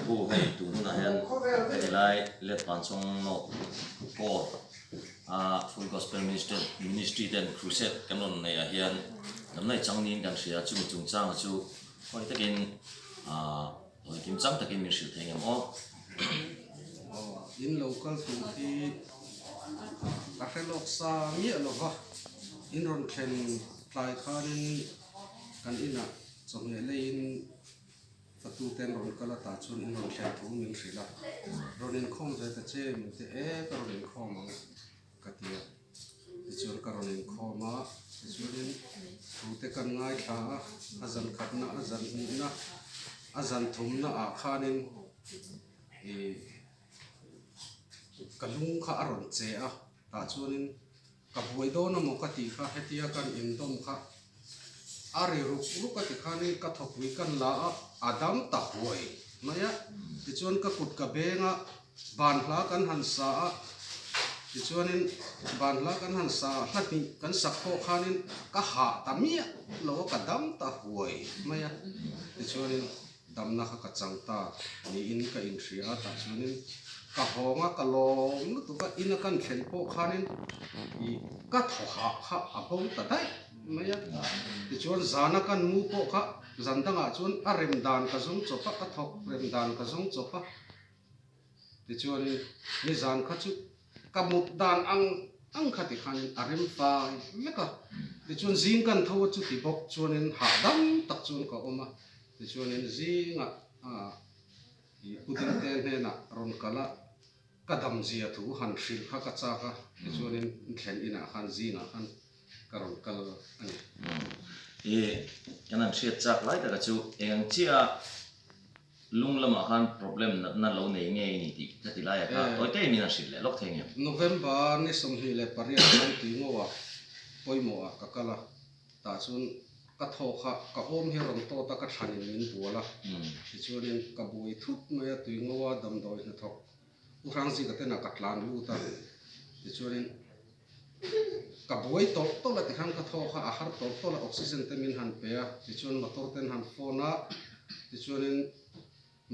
Pu hei tun hunah hian helai Letpanchawng North Court a Full Gospel Ministry ten Crusade kan rawn neih ah hian damna i chang niin kan hria chumi chungchanga chu khawi takin ah hawi kim chang takin min hrilh thei ngem aw. In lo kal tur hi ka hre lawk sa miah lova in rawn thlen tlai khanin kan inah chawhmeh leiin fatu ten rawn kal a tah chuan in rawn thlen thu min hrilh a, rawn inkhawm ve ta che min ti e ka rawn inkhawm ang ka ti a, tichuan ka rawn inkhawm a, tichuanin thu te kan ngaithla a, a zan khatna a zan hnihna a zan thumna ah khanin ih ka lung kha a rawn che a tah chuanin. Ka buai dawn amaw ka tih kha hetia kan indawm kha a ri ruk ruk a ti khanin ka thawpui kan la a, a dam ta huai mai a. Tichuan ka kut ka beng a, ban hla kan han sa a, tichuanin ban hla kan han sa a, hla hnih kan sak pawh khanin ka hah ta miah lo a, ka dam ta huai mai a. Tichuanin Damna kha ka chang ta niin ka inhria a, tah chuanin ka hawng a, ka lawm lutuk a, ina kan thlen pawh khanin ih ka thaw hah kha a bo ta daih mai a. Tichuan zana kan mu pawh kha zan dangah chuan a rem dan ka zawng chawp a, ka thawk rem dan ka zawng chawp a. Tichuanin nizan kha chu ka mut dan ang ang kha ti khanin a rem fai vek a. Tichuan zing kan tho a chuti bawk chuanin hahdam tak chuan ka awm a. Tichuanin zingah i pudding te hnenah rawn kal a, ka dam zia thu han hrilh kha ka chak a, tichuanin thlen inah khan zingah khan ka rawn kal a ni. I kan han hriat chak lai taka chu eng chiah lung lamah khan problem natna lo nei ngei ni tih ka ti lai a kha tawi te in min han hrilh leh lawk thei ngem. November ni 28 khan Tuingo-ah pawimawhah ka kal a, Tah chuan ka thaw kha ka awm hi rawn tawt a, ka thlanin min bual a. Tichuanin ka buai thut mai a, tui ngo a, damdawi hnathawk U Hrangzika tenah ka tlan lut a. Tichuanin ka buai tawlh tawlh a tikhan ka thaw kha a har tawlh tawlh a, oxygen te min han pe a. Tichuan motor ten han phone a, tichuanin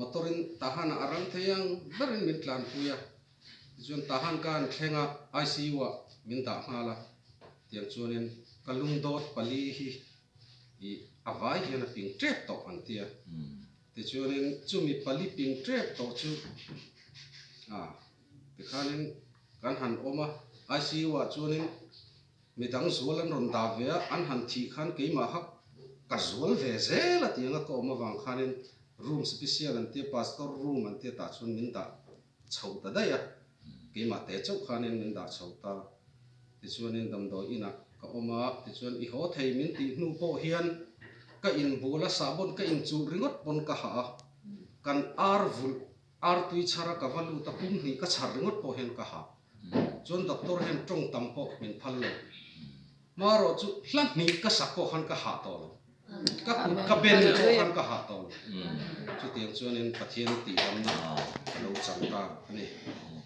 motor in Tahan ah a rang thei ang berin min tlanpui a. Tichuan Tahan ka han thleng a, ICU ah min dah nghal a, tiang chuanin ka lungdawt pali hi ih a vai hian a ping tep tawh an ti a. Tichuanin chumi pali ping tep tawh chu ah tikhanin kan han awm a, ICU ah chuanin midang zual an rawn dah ve a, an han thih khan keimah kha ka zual ve zel a tiang a ka awm avang khanin room special an tia, pastor room an tia tah chuan min dah chho ta daih a, keimah te chauh khanin min dah chho ta. Tichuanin damdawi inah ka awm a, tichuan i haw thei min tih hnu pawh hian ka inbul a, sahbawn ka inchulh ringawt pawn ka hah a, kan ar vulh, ar tui chhar a ka va lut a, pum hnih ka chhar ringawt pawh hian ka hah. Chuan doctor hian tawng tam pawh min phal lo. Hmarawh chu hla hnih ka sak pawh khan ka hah tawh lo. Ka kut ka ben pawh khan ka hah tawh lo. Chutiang chuanin Pathian tihdamna ka lo chang ta a ni.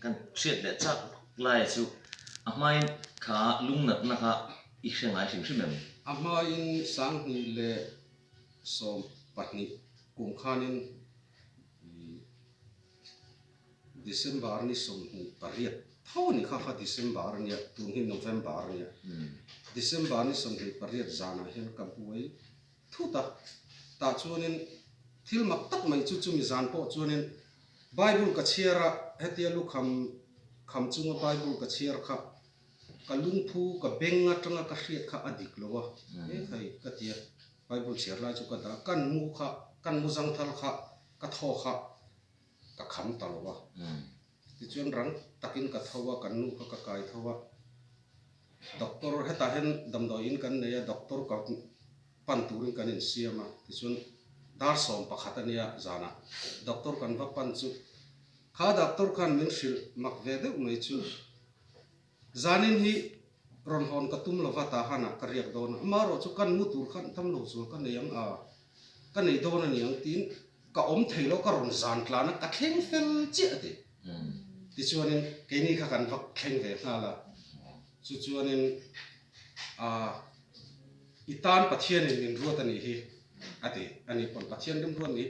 Kan hriat leh chak laia chu a hmain kha lungnatna kha i hre ngai hrim hrim em? A hmain 2012 kum khanin December ni 28 tho a ni kha kha December a nia tun hi November a nia December ni 28 zanah hian ka buai thut a tah chuanin thil mak tak mai chu chumi zan pawh chuanin Bible ka chhiar a hetia lukham kham chunga Bible ka chhiar kha ka lungphu ka beng atanga ka hriat kha a dik lo a he hei ka tia Bible chhiar lai chu ka dah kan mu kha kan mu zangthal kha ka thaw kha ka kham ta lo a. Tichuan rang takin ka tho a, kan nu kha ka kai tho a. Doctor hetah hian damdawi in kan nei a, doctor ka pan turin kan insiam a. Tichuan dar 11 a nia zanah doctor kan va pan chu kha doctor khan min hrilh mak ve deuh mai chu zanin hi rawn hawn ka tum lova tahanah ka riak dawn a, amaherawh chu kan mu tur khan tham lo zual ka nei ang a, ka nei dawn a niang tiin Ka awm thei lo, ka rawn zan tlan a, ka thleng fel chiah a ti. Tichuanin keini kha kan va thleng ve nghal a, chu chuanin aah i tan Pathianin min ruat a nih hi. a ti. Ani pawn Pathian rimruat ni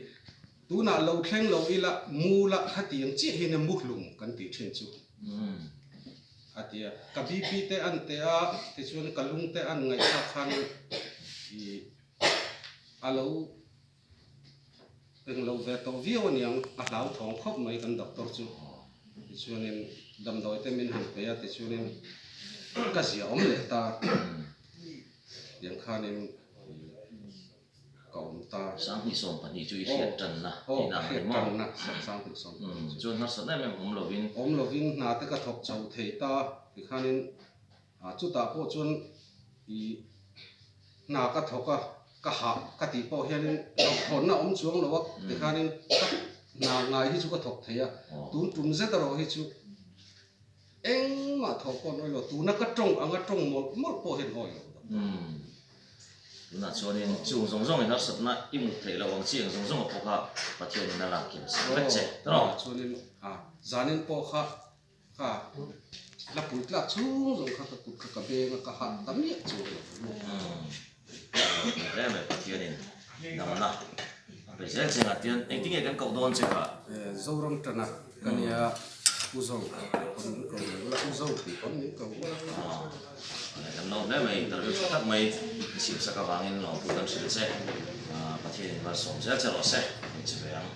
tunah lo thleng lo ila mu la khatiang chiah hian mu hlum kan tih thin chu a ti a. Ka BP te an teh a, tichuan ka lung te an ngaihthlak khan ih a lo Eng lo ve tawh viau aniang, a hlauthawng khawp mai kan doctor chu. Tichuanin damdawi te min han pe a, tichuanin ka zia awm leh ta. Tiang khanin ka awm ta. 2012 chu i hriat tanna i nang ani maw? Aw, ka hriat tanna 2012 chu. Chuan harsatna em em awm lovin. Awm lovin hna te ka thawk chho thei ta, tikhanin Chutah pawh chuan i hna ka thawk a, ka hah ka tih pawh hianin hlauhthawnna awm chuang lo a, tikhanin ka hna ngai hi chu ka thawk thei a, tun tum zet erawh hi chu engmah thawh pawh an awih lo, tuna ka tawng anga tawng mawlh mawlh pawh hian awih lo doctor. Tunah chuanin chung zawng zawngin harsatna i mut theih loh ang chi ang zawng zawng a pawh kha Pathianin a lak kim sak vek che, tawrh? Aw, chuanin zanin pawh kha Kha la pui tlak chhung zawng kha ka kut kha ka beng a, ka hah ta miah chu a lo ni. Hle mai Pathianin damna a pe zel che ngah tian engtin nge kan koh dawn che kha? Zoram tana ka nia U Zo tih pawn min ko lo la, U Zo tih pawn min ko ula. Kan lawm hle mai, interview tha tak mai i siamsak avangin lawmthu kan hrilh che. Pathianin malsawm zel che rawh se, min che ve ang.